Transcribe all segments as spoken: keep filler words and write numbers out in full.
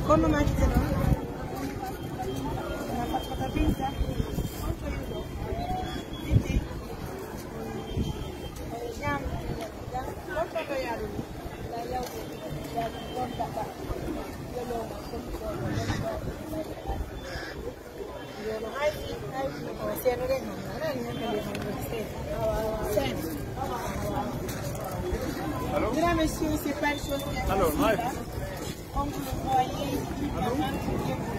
Kono maa kite ɗon. Na fatfata binta. Konto yuɗo. Binti. Ñaam. Konto ɗo yaadu. Na yawde. Yaadu. Konto ɗo. Yeloma. Konto ɗo. Mesdames, messieurs, c'est pas une chose qui est facile. Comme vous le voyez, il y a un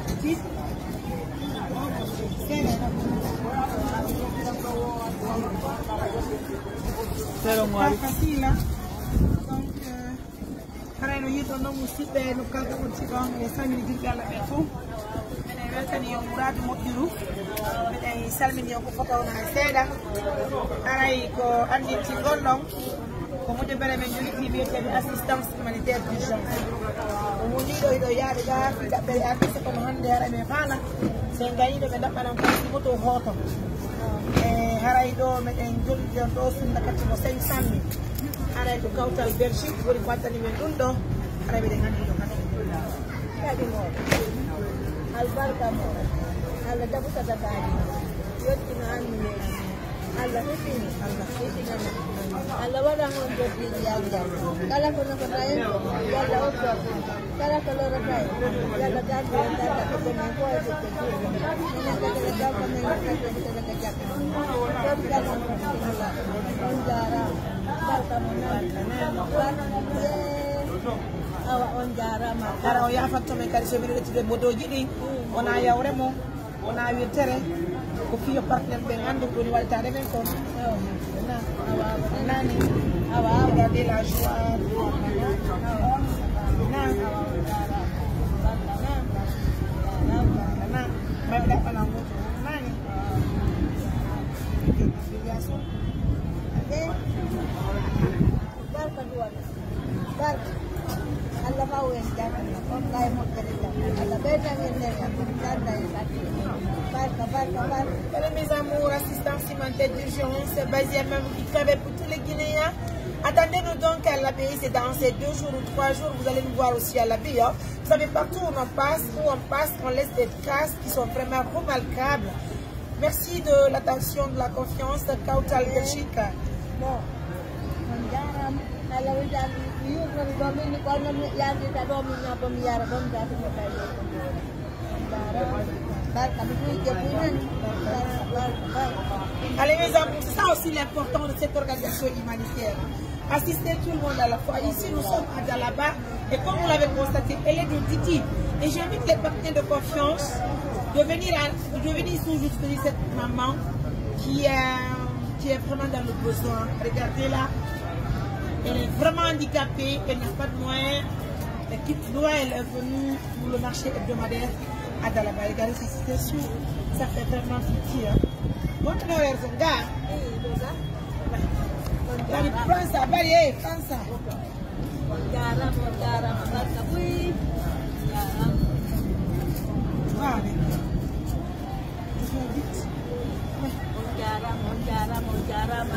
petit. C'est pas facile, hein. Donc, euh, Haray no yiɗɗon non, musidɓe, no kalɗo on siɗon, miɗen salmini julɓe Allah ɓen fof. Miɗen weltani yo muraadu moƴƴuru. Miɗen salmini yo ko foto on hay seeɗa. Haray ko anndintingol non, ko mudde bere men joliti wiyeteeɓe assistance humanitaire d'urgence. Ko woni ɗo, hiɗo yaade ga fii ɗaɓɓere artiste, kono hannde haray men faala. Si en gayii ɗo, ɓe ɗaɓɓanan kadi moto hoto. E haray ɗo meɗen joliti on ɗo sunna kadi ko cinq cent mille. Haray ko kawtal Belgique woni ko wattani men ɗum ɗo. Haray meɗen anndi ɗo kadi. Kadi mo. Albarka mo. Allah jaɓu sadakaaji. Yottina anniyeeji. Allah hisini. Allah hisinani. Allah waɗan on joddiiɗi yalla. Kala ko nafata en, yalla okka. Kala ko lorata en, yalla gardi en, garda ko jomi ko e ɓiɓɓe julɓe. Minen ko tele jawko men, ko tele ko tele ko jakka. Ɗon jam on ko tele. On jaaraama. Barka mo nani. Barka. Awa, on jaaraama. Hara o yaafatto men kadi so miɗo ƴettude modooji ɗin. Wona yawre mo. Wona wirtere, ko fii yo partenaire ɓen anndu ko woni waɗitaade men kon. Nani? Awa, awa. Regardez la joie. Nani? Nani? Nani? Barka duwana. Barka. Allah maw en jam. On kay moƴƴere jam. Allah ɓeydan en neema. Ganda en barka. Barka, barka, barka. Allez, mes amours, assistance humanitaire d'urgence, basée à Mamoudzou Kébé pour tous les Guinéens. Attendez-nous donc à l'abbaye, c'est dans ces deux jours ou trois jours, vous allez nous voir aussi à l'abbaye, hein. Vous savez, partout où on passe, où on passe, on laisse des traces qui sont vraiment remarquables. Merci de l'attention, de la confiance, Kawtal Belgique. Bon, on jaaraama. Allah wiyata mi yurmani ɗo min, ko non mi yardita ɗo min, na ko mi yara ɗon, jaati mo tawi ɗo. On jaaraama. Barka, mi tuyi je buy nani. Barka, barka, barka. Allez, mes amours, c'est ça aussi l'important de cette organisation humanitaire. Assister tout le monde à la fois. Ici, nous sommes à Dalaba. Et comme vous l'avez constaté, elle est de Didi. Et j'invite les partenaires de confiance de venir, à, de venir ici soutenir cette maman qui, euh, qui est vraiment dans le besoin. Regardez-la. Elle est vraiment handicapée. Elle n'a pas de moyens. Elle quitte loin. Elle est venue pour le marché hebdomadaire à Dalaba. Regardez sa situation. Ça fait vraiment pitié, hein. Bonne heure, son gars. Allez, prends ça. Allez, prends ça. On jaaraama, on jaaraama, barka buy. On jaaraama. Waaw. On jaaraama, on jaaraama, on jaaraama.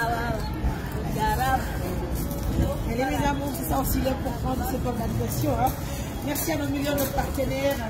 Awa, awa. On jaaraama. Et les amours, c'est ça aussi l'important de cette organisation, hein. Merci à nos millions de partenaires.